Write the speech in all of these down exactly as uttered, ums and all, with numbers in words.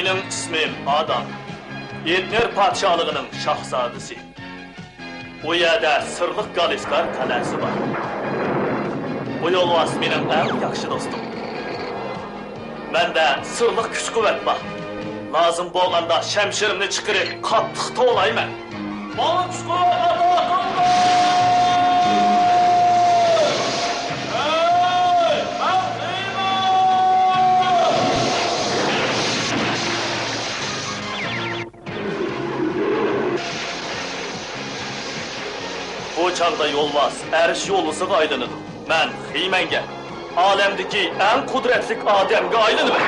مېنىڭ ئىسمىم ئادام. ئېتنېر پادىشاھلىقىنىڭ شاھزادىسى. ئۇ يەردە سىرلىق گالىسكار قەلئەسى بار. بۇ يولۋاس مېنىڭ ئەڭ ياخشى دوستۇم. مەندە سىرلىق كۈچ-قۇۋۋەت بار. لازىم بولغاندا شەمشىرىمنى چىقىرىپ، قاتتىق توۋلايمەن. ماڭا كۈچ-قۇۋۋەت ئاتا قىلغىن! ھەي، مەن قىيمەن! بۇ چاغدا يولۋاس ئەرش يولۋىسىغا ئايلىنىدۇ. مەن خىمەنگە، ئالەمدىكى ئەڭ قۇدرەتلىك ئادەمگە ئايلىنىمەن.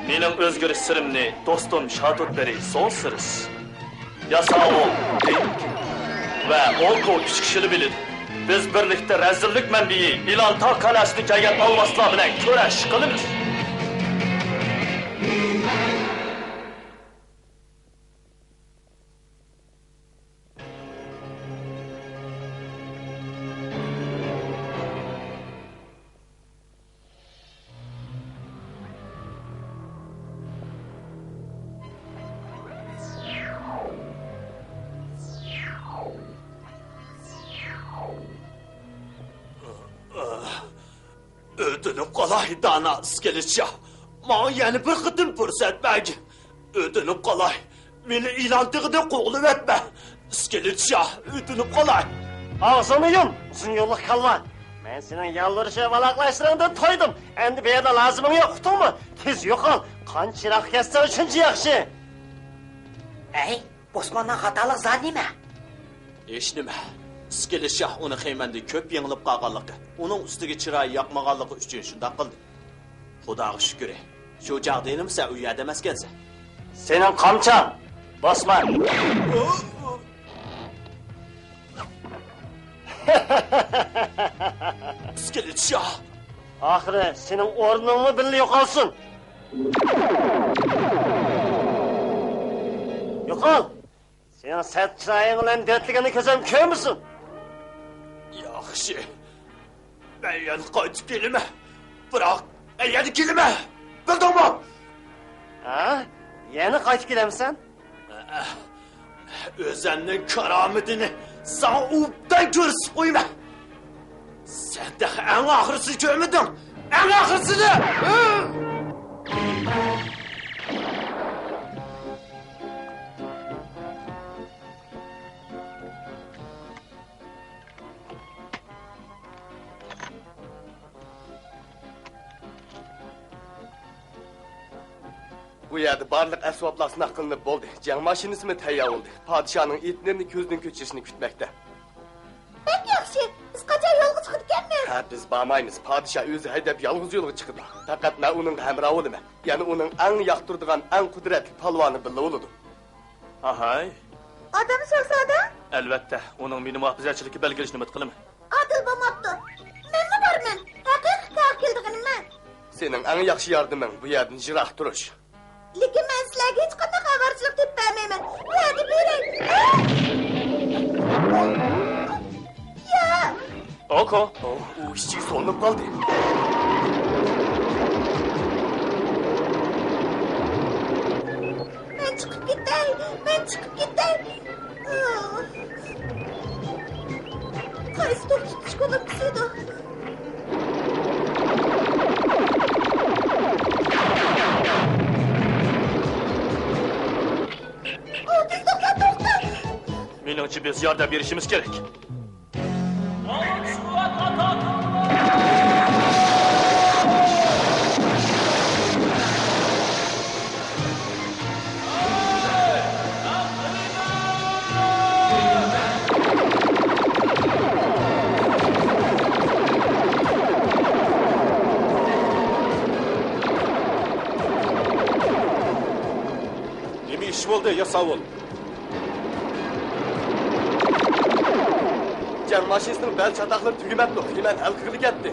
مېنىڭ ئۆزگىرىش سىرىمنى دوستۇم شاتۇتبېرى سون سىرىس، ياساۋۇل دېنكىن ۋە ئوكو ئۈچ كىشىلا بىلىدۇ. بىز بىرلىكتە رەزىللىك مەنبىيى ئىلانتا قەلئەسىدىن كەلگەن ئالۋاستىلار بىلەن كۈرەش قىلىمىز. ئۆتۈنۈپ قالاي، دانا ئىسكىلىت شاھ. ماڭا يەنە بىر قېتىم پۇرسەت بەرگىن. ئۆتۈنۈپ قالاي. مېنى ئىلان تېغىدىن قوغلىۋەتمە. ئىسكىلىت شاھ، ئۆتۈنۈپ قالاي. ئاغزىڭنى يۇم. ئۇزۇن يوللۇق كاللا. مەن سېنىڭ يالۋۇرۇش ۋە ۋالاقلاشلىرىڭدىن تويدۇم. ئەمدى بۇ يەردە لازىمىڭ يوق، ئۇقتۇڭمۇ؟ تېز يوقال. قانچە يىراق كەتسەڭ، شۇنچە ياخشى. ئەي، بوسماننىڭ خاتالىقى زادى نېمە؟ ھېچنېمە. ئىسكىلىت شاھ ئۇنى خىمەندە كۆپ يېڭىلىپ قالغانلىقى، ئۇنىڭ ئۈستىگە چىرايى ياقمىغانلىقى ئۈچۈن شۇنداق قىلدى. خۇداغا شۈكرى، شۇ چاغدا ھېلىمۇ سەن ئۇ يەردە ئەمەسكەنسەن. سېنىڭ قامچاڭ، بوسمان. ئىسكىلىت شاھ! ئاخىرى سېنىڭ ئورنۇڭمۇ بىللە يوقالسۇن! يوقال! سېنىڭ سەت چىرايىڭ بىلەن دەتلىگىنى كۆزۈم كۆرمىسۇن! ياخشى. مەن يەنە قايتىپ كېلىمەن. بىراق، مەن يەنە كېلىمەن. بىلدىڭمۇ؟ ھە؟ يەنە قايتىپ كېلەمسەن؟ ئۆزۈمنىڭ كارامىتىنى ساڭا ئوبدان كۆرسىتىپ قويىمەن. سەن تېخى ئەڭ ئاخىرسىنى كۆرمىدىڭ. ئەڭ ئاخىرسىنى! بۇ يەردە بارلىق ئەسۋابلار سىناق قىلىنىپ بولدى. جەڭ ماشىنىسىمۇ تەييار بولدى. پادىشاھنىڭ ئېتنېرنى كۆزدىن كۆچۈرۈشىنى كۈتمەكتە. بەك ياخشى. بىز قاچان يولغا چىقىدىكەنمىز؟ ھە، بىز بارمايمىز. پادىشاھ ئۆزى ھەيدەپ يالغۇز يولغا چىقىدۇ. پەقەت مەن ئۇنىڭغا ھەمراھ بولىمەن. يەنە ئۇنىڭ ئەڭ ياقتۇرىدىغان، ئەڭ قۇدرەتلىك پالۋانى بىللە بولىدۇ. ئاھاي. ئادەم شاھزادە؟ ئەلۋەتتە، ئۇنىڭ مېنى مۇھاپىزەتچىلىككە بەلگىلىشىنى ئۈمىد قىلىمەن. ئادىل بولماپتۇ. مەنمۇ بارىمەن. ھەقىقىي كارغا كېلىدىغىنىمەن. سېنىڭ ئەڭ ياخشى ياردىمىڭ بۇ يەردىن يىراق تۇرۇش. لېكىن مەن سىلەرگە ھېچقانداق ئاۋارىچىلىك تېپىپ بەرمەيمەن. ۋەدە بېرەي. يا! ئوكو. ئۇ ئىشىككە سولىنىپ قالدى. مەن چىقىپ كېتەي، مەن چىقىپ كېتەي. قايسى توختىتىش كۇنۇپكىسى ئىدۇ؟ ئۇ، تېز توختا، توختا! مېنىڭچە، بىز ياردەم بېرىشىمىز كېرەك. نېمە ئىش بولدى، ياساۋۇل؟ جەڭ ماشىنىسىنىڭ بەل چاتاقلىرى تۈگىمەپتۇ، خىمەن ھەل قىلغىلى كەتتى.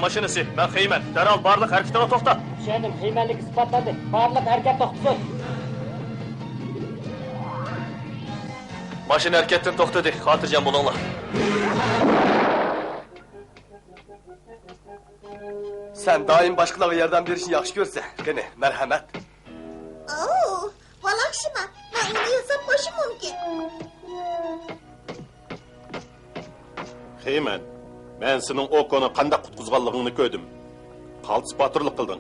ماشىنىسى، مەن خېيمەن. دەرھال بارلىق ھەرىكىتىڭلار توختات. چۈشەندىم، خېيمەنلىك ئىسپاتلاندى. بارلىق ھەرىكەت توختىسۇن. ماشىنا ھەرىكەتتىن توختىدى. خاتىرجەم بولۇڭلار. سەن دائىم باشقىلارغا ياردەم بېرىشنى ياخشى كۆرىسەن. قېنى، مەرھەمەت. ئوو، ۋالاخشىما، مەن ئۇنى ياساپ قويۇشۇم مۇمكىن. خېيمەن، مەن سېنىڭ ئوكونى قانداق قۇتقۇزغانلىقىڭنى كۆردۈم. قالتىس باتۇرلۇق قىلدىڭ.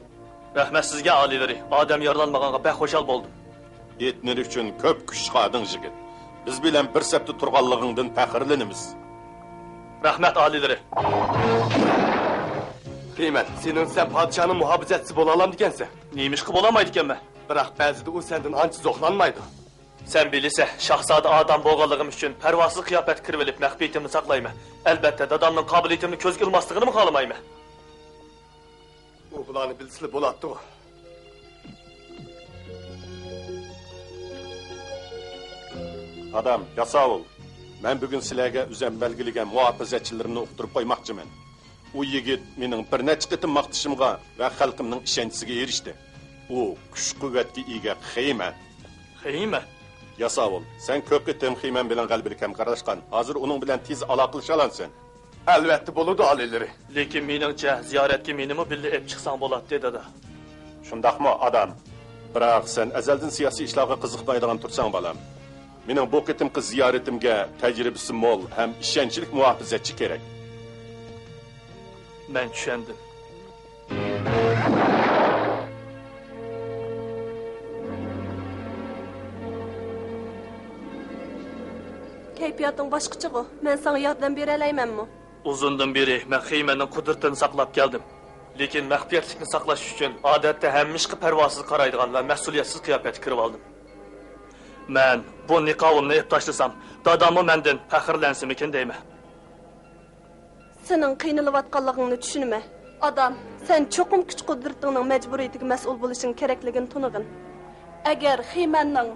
رەھمەت سىزگە، ئالىيلىرى. ئادەم يارىلانمىغانغا بەك خۇشال بولدۇم. ئېتنېر ئۈچۈن كۆپ كۈچ چىقاردىڭ، يىگىت. بىز بىلەن بىر سەپتە تۇرغانلىقىڭدىن پەخىرلىنىمىز. رەھمەت، ئالىيلىرى. خېيمەن، سېنىڭ دېسەم پادىشاھنىڭ مۇھاپىزەتچىسى بولالامدىكەنسەن؟ نېمىشقا بولالمايدىكەنمەن؟ بىراق بەزىدە ئۇ سەندىن ئانچە زوقلانمايدۇ. سەن بىلىسەن، شاھزادە ئادەم بولغانلىقىم ئۈچۈن پەرۋاسىز قىياپەتكە كىرىۋېلىپ مەخپىيىتىمنى ساقلايمەن. ئەلبەتتە، دادامنىڭ قابىلىيىتىمنى كۆزگە ئىلماسلىقىنىمۇ خالىمايمەن. ئۇ بۇلارنى بىلسىلا بولاتتىغۇ. ئادەم، ياساۋۇل، مەن بۈگۈن سىلەرگە ئۆزۈم بەلگىلىگەن مۇھاپىزەتچىلىرىمنى ئۇقتۇرۇپ قويماقچىمەن. ئۇ يىگىت مېنىڭ بىر نەچچە قېتىم ماختىشىمغا ۋە خەلقىمنىڭ ئىشەنچىسىگە ئېرىشتى. ئۇ كۈچ-قۇۋۋەتكە ئىگە خېيمەن. خېيمەن؟ ياساۋۇل، سەن كۆپ قېتىم خېيمەن بىلەن غەلىبىلىك ھەمكارلاشقان. ھازىر ئۇنىڭ بىلەن تېز ئالاقىلىشالامسەن؟ ئەلۋەتتە بولىدۇ، ئالىيلىرى. لېكىن مېنىڭچە، زىيارەتكە مېنىمۇ بىللە ئېلىپ چىقساڭ بولاتتى، دادا. شۇنداقمۇ، ئادام؟ بىراق سەن ئەزەلدىن سىياسىي ئىشلارغا قىزىقمايدىغان تۇرساڭ، بالام. مېنىڭ بۇ قېتىمقى زىيارىتىمگە تەجرىبىسى مول ھەم ئىشەنچلىك مۇھاپىزەتچى كېرەك. مەن چۈشەندىم. كەيپىياتىڭ باشقىچىغۇ؟ مەن ساڭا ياردەم بېرەلەيمەنمۇ؟ ئۇزۇندىن بېرى مەن خېيمەننىڭ قۇدرىتىنى ساقلاپ كەلدىم. لېكىن مەخپىيەتلىكنى ساقلاش ئۈچۈن ئادەتتە ھەممە ئىشقا پەرۋاسىز قارايدىغان ۋە مەسئۇلىيەتسىز قىياپەتكە كىرىۋالدىم. مەن بۇ نىقابىمنى ئېلىپ تاشلىسام، داداممۇ مەندىن پەخىرلەنسىمىكىن دەيمەن. سېنىڭ قىينىلىۋاتقانلىقىڭنى چۈشىنىمەن. ئادام، سەن چوقۇم كۈچ-قۇدرىتىڭنىڭ مەجبۇرىيىتىگە مەسئۇل بولۇشۇڭ كېرەكلىكىنى تونۇغىن. ئەگەر خېيمەننىڭ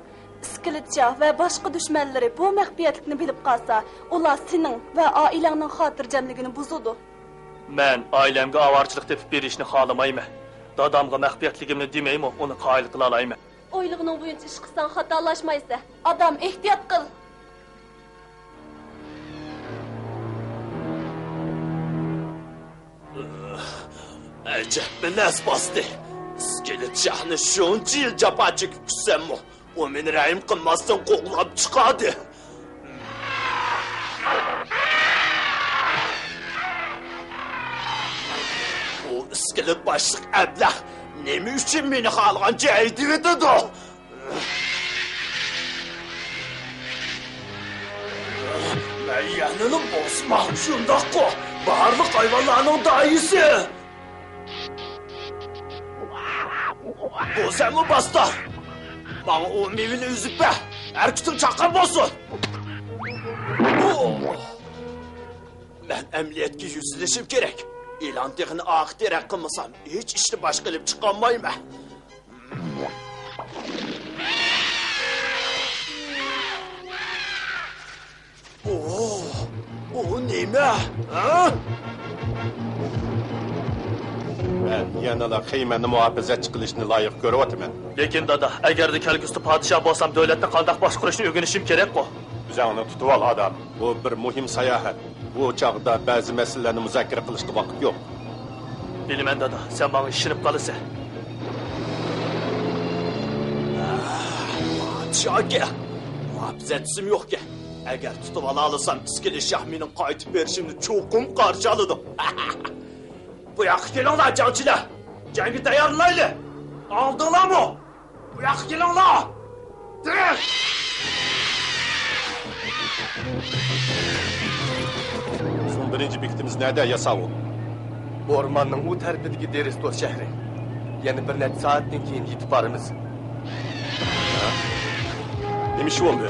ئىسكىلىتچا ۋە باشقا دۈشمەنلىرى بۇ مەخپىيەتلىكنى بىلىپ قالسا، ئۇلار سېنىڭ ۋە ئائىلەڭنىڭ خاتىرجەملىكىنى بۇزىدۇ. مەن ئائىلەمگە ئاۋارىچىلىك تېپىپ بېرىشنى خالىمايمەن. دادامغا مەخپىيەتلىكىمنى دېمەيمۇ، ئۇنى قايىل قىلالايمەن. ئويلىغىنىڭ بويىچە ئىش قىلساڭ خاتالاشمايسەن. ئادام، ئېھتىيات قىل! ئەجەبمۇ نەس باستى. ئىسكىلىت شاھنى شۇنچە يىل جاپا چېكىپ كۈتسەممۇ، ئۇ مېنى رەھىم قىلماستىن قوغلاپ چىقاردى. بۇ ئىسكىلىت باشلىق ئەبلەخ نېمە ئۈچۈن مېنى خالىغانچە ھەيدىۋېتىدۇ؟ مەن يەنىلا بوسما، شۇنداققۇ؟ بارلىق ھايۋانلارنىڭ داھىيسى. بۇ سەنمۇ باستا. ماڭا ئۇ مېۋىنى ئۈزۈپ بەر. ھەرىكىتىڭ چاققان بولسۇن. مەن ئەمەلىيەتكە يۈزلىنىشىم كېرەك. ئىلان تېغىنى ئارقا تىرەك قىلمىسام، ھېچ ئىشنى باشقا ئېلىپ چىقالمايمەن. ئوھ، ئۇ نېمە؟ ھە؟ مەن يەنىلا خېيمەننى مۇھاپىزەتچى قىلىشنى لايىق كۆرۈۋاتىمەن. لېكىن دادا، ئەگەردە كەلگۈسىدە پادىشاھ بولسام، دۆلەتنى قانداق باشقۇرۇشنى ئۆگىنىشىم كېرەكقۇ. ئۆزۈڭنى تۇتۇۋال، ئادام. بۇ بىر مۇھىم ساياھەت. بۇ چاغدا بەزى مەسىلىلەرنى مۇزاكىرە قىلىشقا ۋاقىت يوق. بىلىمەن، دادا، سەن ماڭا ئىشىنىپ قالىسەن. پادىشاھكەن، مۇھاپىزەتچىسىمۇ يوقكەن. ئەگەر تۇتۇۋالالىسام، ئىسكىلىت شاھ مېنىڭ قايتىپ بېرىشىمنى چوقۇم قارشى ئالىدۇ. بۇ ياققا كېلىڭلار، جەڭچىلەر! جەڭگە تەييارلىنايلى! ئاڭلىدىڭلارمۇ؟ بۇ ياققا كېلىڭلار! تېز! بىزنىڭ بىرىنچى بېكىتىمىز نەدە، ياساۋۇل؟ ئورماننىڭ ئۇ تەرىپىدىكى دېرېستور شەھىرى. يەنە بىر نەچچە سائەتتىن كېيىن يېتىپ بارىمىز. نېمە ئىش بولدى؟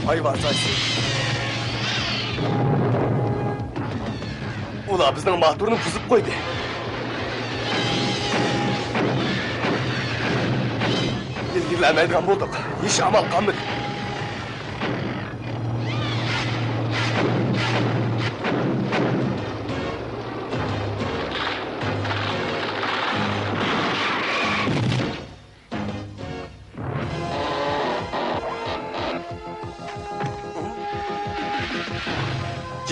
ھايۋان سايىسى. ئۇلار بىزنىڭ ماتورنى بۇزۇپ قويدى. ئىلگىرىلەلمەيدىغان بولدۇق. ھېچ ئامال قالمىدى.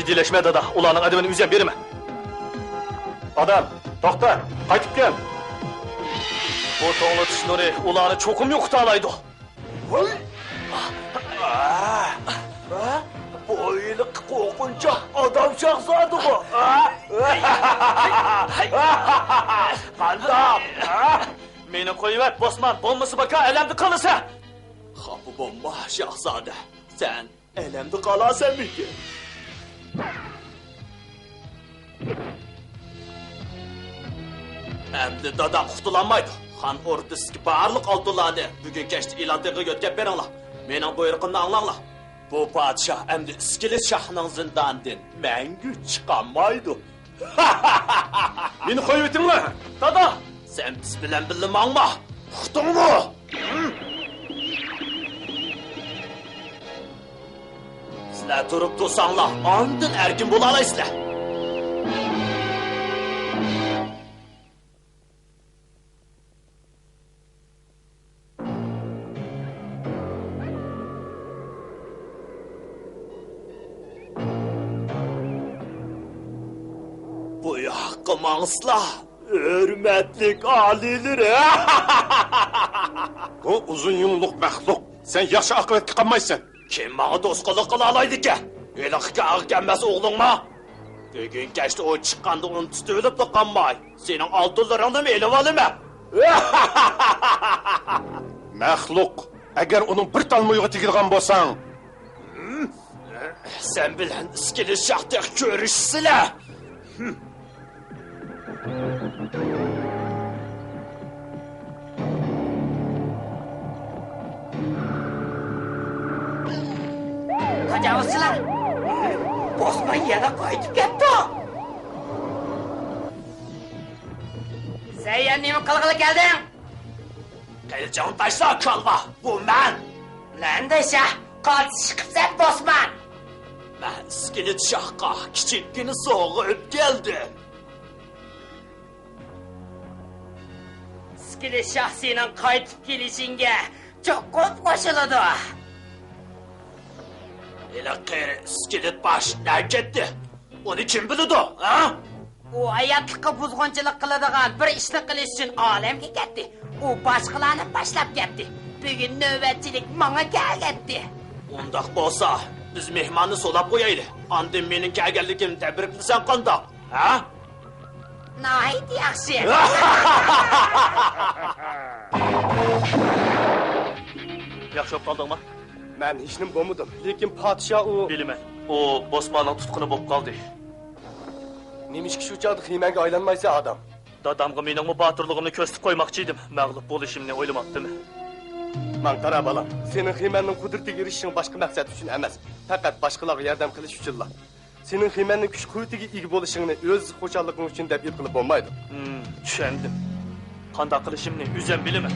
ئەندىشىلەشمە، دادا، ئۇلارنىڭ ئەدىپىنى ئۆزۈم بېرىمەن. ئادەم، توختا، قايتىپ كەل. بۇ توڭلىتىش نۇرى ئۇلارنى چوقۇم يوقىتالايدۇ. ۋوي! بۇ ھېلىقى قورقۇنچاق ئادەم شاھزادىغۇ. قانداق؟ مېنى قويۇۋەت، بوسمان، بولمىسا باكا ئەلەمدە قالىسەن. خاپا بولما، شاھزادە. سەن ئەلەمدە قالارسەنمىكىن؟ ئەمدى داداڭ قۇتۇلالمايدۇ. خان ئوردىسىدىكى بارلىق ئالتۇنلارنى بۈگۈن كەچتە ئىلان تېغىغا يۆتكەپ بېرىڭلار. مېنىڭ بۇيرۇقۇمنى ئاڭلاڭلار. بۇ پادىشاھ ئەمدى ئىسكىلىت شاھنىڭ زىندانىدىن مەڭگۈ چىقالمايدۇ. مېنى قويۇۋېتىڭلار! دادا! سەن بىز بىلەن بىللە ماڭما! ئۇقتۇڭمۇ؟ سىلەر تۇرۇپ تۇرساڭلار، ئاندىن ئەركىن بولالايسىلەر. بۇ ياققا ماڭسىلا، ھۆرمەتلىك ئالىيلىرى! بۇ ئۇزۇن يۇڭلۇق مەخلۇق، سەن ياخشى ئاقىۋەتكە قالمايسەن. كىم ماڭا توسقۇنلۇق قىلالايدىكەن؟ ھېلىقى كاغا كەلمەس ئوغلۇڭما؟ بۈگۈن كەچتە ئۇ چىققاندا ئۇنى تۇتۇۋېلىپلا قالماي، سېنىڭ ئالتۇنلىرىڭنىمۇ ئېلىۋالىمەن. مەخلۇق، ئەگەر ئۇنىڭ بىر تال مويىغا تېگىدىغان بولساڭ. سەن بىلەن ئىسكىلىت شاھ تېخى كۆرۈشىسىلەر. تاجاۋۇزچىلار! بوسمان يەنە قايتىپ كەپتۇ! سەن يەنە نېمە قىلغىلى كەلدىڭ؟ قىلىچىڭنى تاشلا، كالۋا! بۇ مەن! نەندە شاھ؟ قالتىس چىقىپسەن، بوسمان! مەن ئىسكىلىت شاھقا كىچىككىنە سوۋغا ئېلىپ كەلدىم. ئىسكىلىت شاھ سېنىڭ قايتىپ كېلىشىڭگە چوقۇم قوشۇلىدۇ. ھېلىقى قېرى ئىسكىلىت باش نەگە كەتتى؟ ئۇنى كىم بىلىدۇ، ھە؟ ئۇ ھاياتلىققا بۇزغۇنچىلىق قىلىدىغان بىر ئىشنى قىلىش ئۈچۈن ئالەمگە كەتتى. ئۇ باشقىلارنى باشلاپ كەتتى. بۈگۈن نۆۋەتچىلىك ماڭا كەلگەنتى. ئۇنداق بولسا، بىز مېھماننى سولاپ قويايلى. ئاندىن مېنىڭ كەلگەنلىكىمنى تەبرىكلىسەڭ قانداق، ھە؟ ناھايىتى ياخشى. ياخشى بولۇپ قالدىڭمۇ؟ مەن ھېچنېمە بولمىدىم، لېكىن پادىشاھ ئۇ. بىلىمەن، ئۇ بوسماننىڭ تۇتقۇنى بولۇپ قالدى. نېمىشقا شۇ چاغدا خىمەنگە ئايلانمايسەن، ئادەم؟ دادامغا مېنىڭمۇ باتۇرلۇقۇمنى كۆرسىتىپ قويماقچى ئىدىم، مەغلۇپ بولۇشۇمنى ئويلىماپتىمەن. ماڭا قارا، بالام، سېنىڭ خىمەننىڭ قۇدرىتىگە ئېرىشىشىڭ باشقا مەقسەت ئۈچۈن ئەمەس، پەقەت باشقىلارغا ياردەم قىلىش ئۈچۈنلا. سېنىڭ خىمەننىڭ كۈچ-قۇۋۋىتىگە ئىگە بولۇشۇڭنى ئۆز خۇشاللىقىڭ ئۈچۈن دەپ ئېيتقىلى بولمايدۇ. ھىم، چۈشەندىم. قانداق قىلىشىمنى ئۆزۈم بىلىمەن.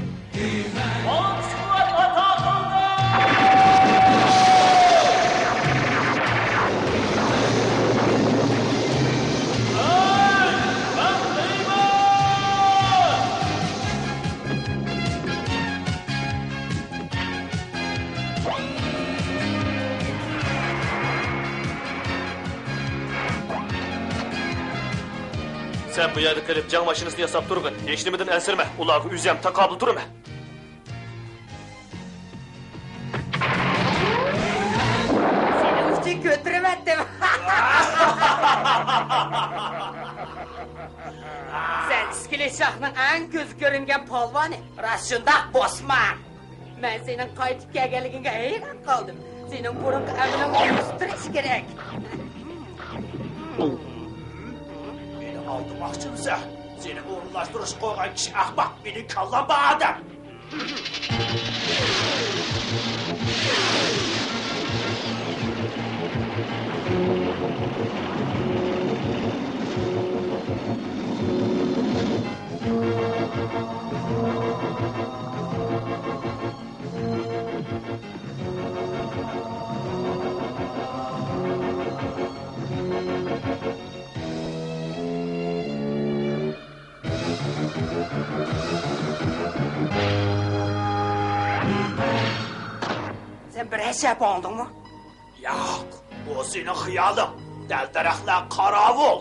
سەن بۇ يەردە قېلىپ جەڭ ماشىنىسىنى ياساپ تۇرغىن. ھېچنېمىدىن ئەنسىرىمە، ئۇلارغا ئۆزۈم تاقابىل تۇرىمەن. سېنىڭ ئۈچۈن كۆتۈرۈۋەتتىم. سەن ئىسكىلىت شاھنىڭ ئەڭ كۆزگە كۆرۈنگەن پالۋانى. راست شۇنداق، بوسمان. مەن سېنىڭ قايتىپ كەلگەنلىكىڭگە ھەيران قالدىم. سېنىڭ بۇرۇنقى ئەمىلىڭنى ئۆزگەرتىش كېرەك. مېنى ئالدىماقچىمسەن؟ سېنى ئورۇنلاشتۇرۇشقا قويغان كىشى ئەخمەق، مېنىڭ كاللام بار ئادەم. سەن بىرەر شەپە ئاڭلىدىڭمۇ؟ ياق، ئۇ سېنىڭ خىيالىڭ. دەل-دەرەخلەر قاراۋۇل!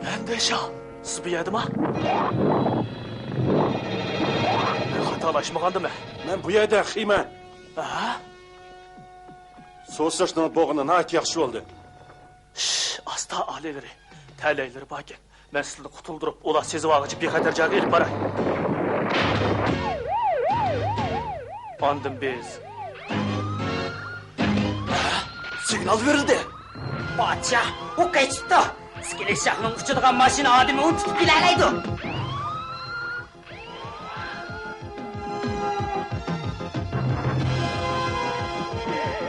ئەندىشا، سىز بۇ يەردىما؟ مەن خاتالاشمىغاندىمەن؟ مەن بۇ يەردە، خىمەن. ھە؟ سوسۇشنىڭ بوغىنى ناھايىتى ياخشى بولدى. شش، ئاستا ئالىيلىرى، تەلەيلىرى باركەن. مەن سىلىنى قۇتۇلدۇرۇپ، ئۇلار سېزىۋالغۇچە بىخەتەر جايغا ئېلىپ باراي. ئاندىن بىز. سىگنال بېرىلدى. پادىشاھ، ئۇ قېچىپتۇ. ئىسكىلىت شاھنىڭ ئۇچىدىغان ماشىنا ئادىمى ئۇنى تۇتۇپ كېلەلەيدۇ.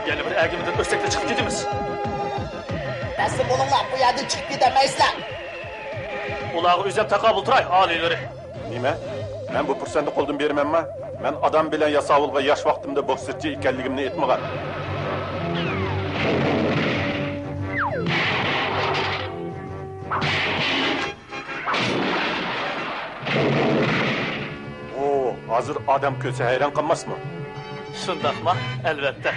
يەنە بىر ئەگىمىدىن ئۆتسەكلا چىقىپ كېتىمىز. تەسلىم بولۇڭلار، بۇ يەردىن چىقىپ كېتەلمەيسىلەر. ئۇلارغا ئۆزۈم تاقابىل تۇراي، ئالىيلىرى. نېمە؟ مەن بۇ پۇرسەتنى قولدىن بېرىمەنما؟ مەن ئادام بىلەن ياساۋۇلغا ياش ۋاقتىمدا بوكسچى ئىكەنلىكىمنى ئېيتمىغان. ئۇ ھازىر ئادەم كۆرسە ھەيران قالماسمۇ؟ شۇنداقما؟ ئەلۋەتتە.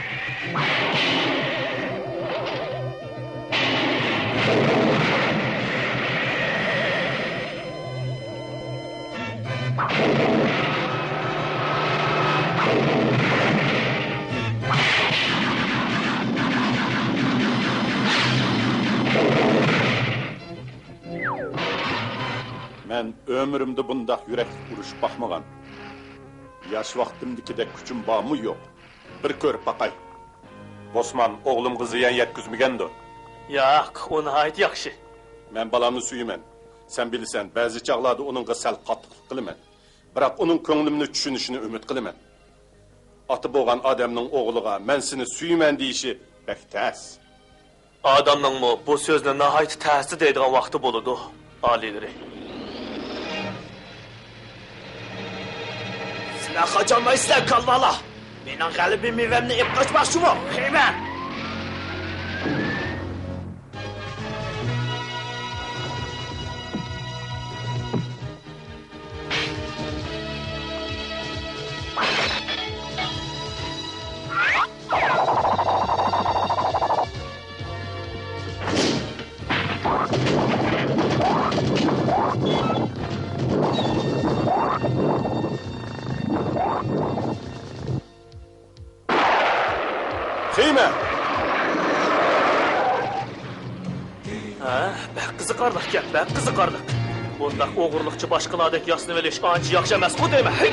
مەن ئۆمرۈمدە بۇنداق يۈرەكلىك ئۇرۇشۇپ باقمىغان. ياش ۋاقتىمدىكىدەك كۈچۈم بارمۇ يوق؟ بىر كۆرۈپ باقاي. بوسمان ئوغلۇمغا زىيان يەتكۈزمىگەندۇ؟ ياق، ئۇ ناھايىتى ياخشى. مەن بالامنى سۆيىمەن. سەن بىلىسەن، بەزى چاغلاردا ئۇنىڭغا سەل قاتتىقلىق قىلىمەن. بىراق ئۇنىڭ كۆڭلۈمنى چۈشىنىشىنى ئۈمىد قىلىمەن. ئاتا بولغان ئادەمنىڭ ئوغلىغا «مەن سېنى سۆيىمەن» دېيىشى بەك تەس. ئادەمنىڭمۇ بۇ سۆزنى ناھايىتى تەستە دەيدىغان ۋاقتى بولىدۇ، ئالىيلىرى. سىلەر قاچالمايسىلەر، كالۋالار! مېنىڭ غەلىبە مېۋەمنى ئېلىپ قاچماقچىمۇ؟ خىمەن! خىمەن! ھە، بەك قىزىقارلىقكەن، بەك قىزىقارلىق. بۇنداق ئوغرىلىقچە باشقىلاردەك ياسىنىۋېلىش ئانچە ياخشى ئەمەسقۇ دەيمەن. ھەي!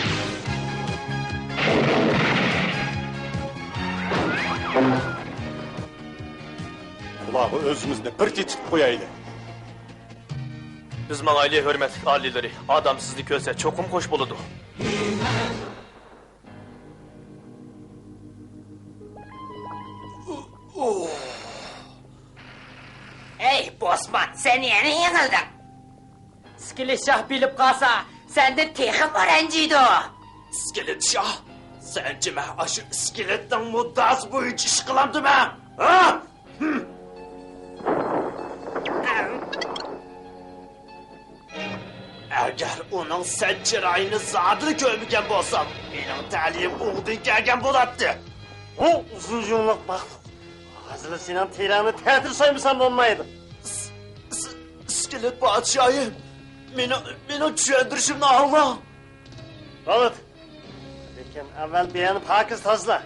بۇلارغا ئۆزىمىزنى بىر تېتىتىپ قويايلى. بىز ماڭايلى، ھۆرمەتلىك ئالىيلىرى. ئادەم سىزنى كۆرسە، چوقۇم خوش بولىدۇ. ئەي، بوسمان، سەن يەنە يېڭىلدىڭ. ئىسكىلىت شاھ بىلىپ قالسا، سەندىن تېخىمۇ رەنجىيدۇ. ئىسكىلىت شاھ، سەنچە مەن ئاشۇ ئىسكىلىتنىڭ مۇددىئاسى بويىچە ئىش قىلامدىمەن؟ ھە؟ ھىم. ئەگەر ئۇنىڭ سەت چىرايىنى زادىلا كۆرمىگەن بولسام، مېنىڭ تەلىيىم ئوڭدىن كەلگەن بولاتتى. ھۇ، ئۇزۇن يۇڭلۇق مەخلۇق. ھازىرلا سېنىڭ تېرەڭنى تەتۈر سويمىسام بولمايدۇ. ئىس-، ئىس-، ئىسكىلىت پادىشاھىم، مېنىڭ، مېنىڭ چۈشەندۈرۈشۈمنى ئاڭلاڭ. بولدى. لېكىن ئەۋۋەل بۇ يەرنى پاكىز تازىلا.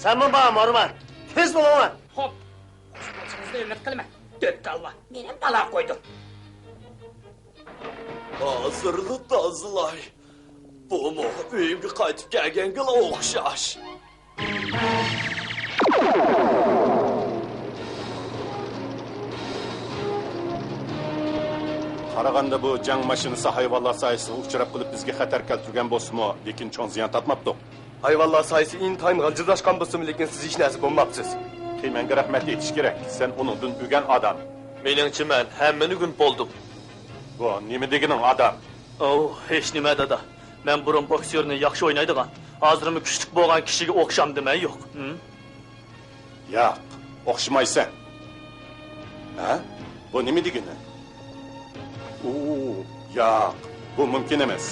سەنمۇ بار، مورمان. تېز بولۇڭلار. خوپ. خوش بولۇشىڭىزنى ئۈمىد قىلىمەن. دۆت كالۋا، مېنىمۇ بالا قويدۇڭ. ھازىرلا تازىلاي. بۇمۇ ئۆيۈمگە قايتىپ كەلگەنگىلا ئوخشاش. قارىغاندا بۇ جەڭ ماشىنىسى ھايۋانلار سايىسىغا ئۇچراپ قېلىپ بىزگە خەتەر كەلتۈرگەن بولسىمۇ، لېكىن چوڭ زىيان تارتماپتۇ. ھايۋانلار سايىسى ئىنتايىن غىلجىرلاشقان بولسىمۇ، لېكىن سىز ھېچ نەرسە بولماپسىز. خىمەنگە رەھمەت ئېيتىش كېرەك، سەن ئۇنىڭدىن ئۆگەن ئادەم. مېنىڭچە، مەن ھەممىنى ئۆگىنىپ بولدۇم. بۇ نېمە دېگىنىڭ، ئادەم؟ ئوۋ، ھېچنېمە، دادا. مەن بۇرۇن بوكسيورنى ياخشى ئوينايدىغان، ھازىرمۇ كۈچلۈك بولغان كىشىگە ئوخشامدىمەن، يوق. ھىم؟ ياق، ئوخشىمايسەن. ھە؟ بۇ نېمە دېگىنى؟ ئۇ، ياق، بۇ مۇمكىن ئەمەس.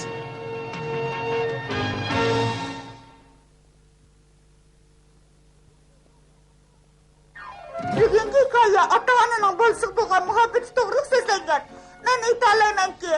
بۈگۈنكى ھېكايە ئاتا-ئانىنىڭ بالىسىغا بولغان مۇھەببىتى توغرىلىق سۆزلەنگەن. مەن ئېيتالايمەنكى،